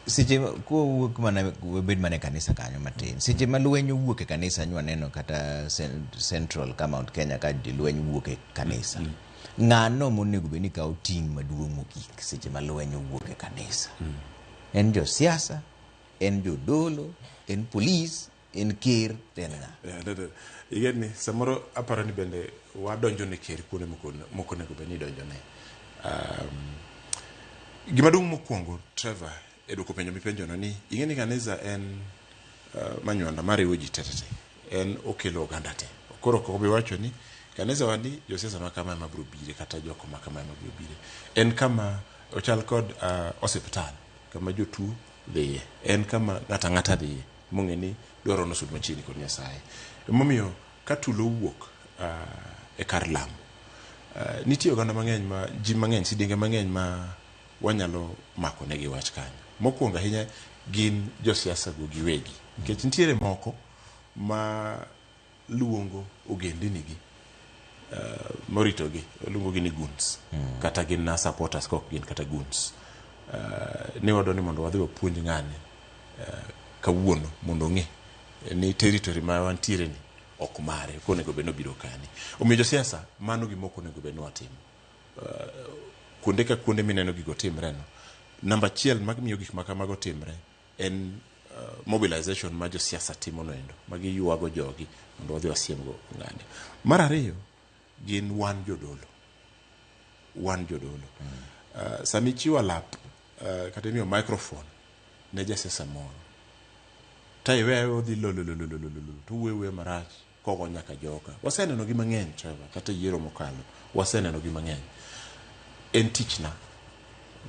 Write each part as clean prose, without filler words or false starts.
Seche kowuok mana wabed mana e kanisa kanyo matin. Seche ma lweny owuok e kanisa nwaneno kata Central ka Mount Kenya ka lweny wuok e kanisa. Ng'ano monego bed ni kawo ting' maduong' mogik seche ma lweny owuok e kanisa? En josiasa, en jodolo, en polis, en ker, to en ng'a? Igeni samoro aparo ni bende wadonjo ne ker kuonde mok onego bed ni idonjo ne. Gima duong' mokwongo, Trevor, e duoko penjo mipenjono ni ing'e ni kanisa en manywanda mariwo ji te te te. En okelo oganda te. Koro ok obi wacho ni kanisa wa ni josiasa ma kama ema biro bire kata jok ma kama ema biro bire. En kama ochal kod osiptal kama jotuo dhiye. En kama ng'ato ang'ata dhiye mong'e ni dwaro nosud machiegni kod Nyasaye. Emomiyo ka tulo owuok e kar lamo, nitie oganda mang'eny ma ji mang'eny sidienge mang'eny ma wanyalo mako negi wach kanyo. Mokwongo ahinya gin josiasa go giwegi. Nikech nitiere moko ma luongo ogendini gi moritogi luongogi ni goons kata gin na supporters kok gin kata goons. Ni wadwa ni mondo wadhi wapuonj ng'ani kawuono mondo ong'e ni territory ma wantiere ni ok mare ok onego bed ni obiro kani. Omiyo josiasa mano gima ok onego bed ni watimo. Kuonde ka kuonde mineno gigo timre no, namba achiel mamiyo gik ma kamago timre en mobilization ma josiasa timo noendo ma giywago jogi mondo wadhi wasiemgo ng'ani. Mar ariyo gin wan jodolo. Wan jodolo. Sama ichiwo alap kata imiyo microphone ne jasiasa moro ta iweye odhi lolololololo to owuoyo awuoya marach kogo nyaka joka. Waseneno gi mang'eny Trevor, kata yiero mokalo waseneno gi mang'eny. En tichna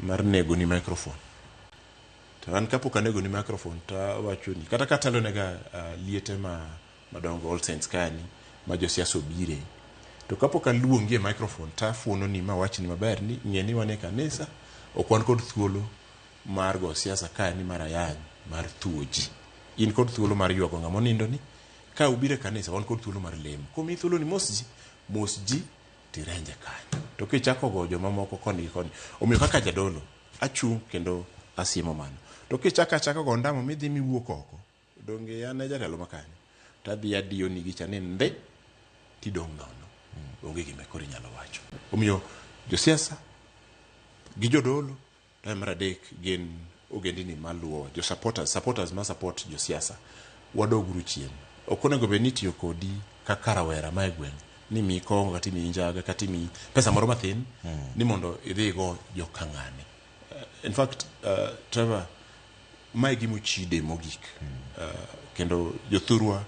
mar nego ni microphone. To an kapok anego ni microphone to awacho ni kata katelo nega liete ma madongo All Saints kani ma josiasa obire to kapok aluongi e microphone to afuono ni mawachni maber ni ng'e ni wan e kanisa ok wan kod thuolo mar go siasa kani mar ayany mar thuo ji. In kod thuolo mar ywago ng'ama onindo ni ka ubiro e kanisa wan kod thuolo mar lemo. Komiyi thuolo ni mos ji, mos ji tirenje kanyo. To kichako go jomamoko koni gi koni. Omiyo kaka jadolo achung' kendo asiemo mano. To kichako achaka go ondamo midhi miwuok oko, donge an e jatelo makanyo, tadhi adiyo ni gicha ni ndhi tidong' nono. Onge gima koro inyalo wacho. Omiyo josiasa gi jodolo to mar adek gin ogendini maluwo jo supporters, supporters ma support josiasa. Wadoguru chien. Ok onego bed ni itiyo kodi kaka rawera ma e gweng' ni miyi kong'o kata imiyi njaga kata imiyi pesa moro mathin ni mondo idhi igo joka ng'ane. In fact, Trevor, mae gima ochide mogik. Kendo jothurwa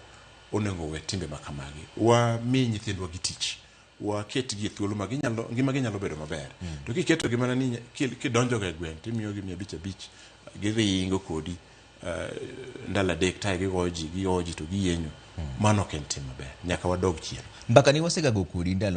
onego owe timbe ma kamagi. Wami nyithindwa gi tich. Waketgi e thuolo ma ginyalo ngima gi nyalo bedo maber. To kiketo gi mana ni kidonjo ga e gweng' timiyogi 500 500 giringo kodi ndalo adek tae gigoyo ji gigoyo ji to giyenyo. Mano ok en tim maber. Nyaka wadog chien. Mbaka ni wasegago kodi ndalo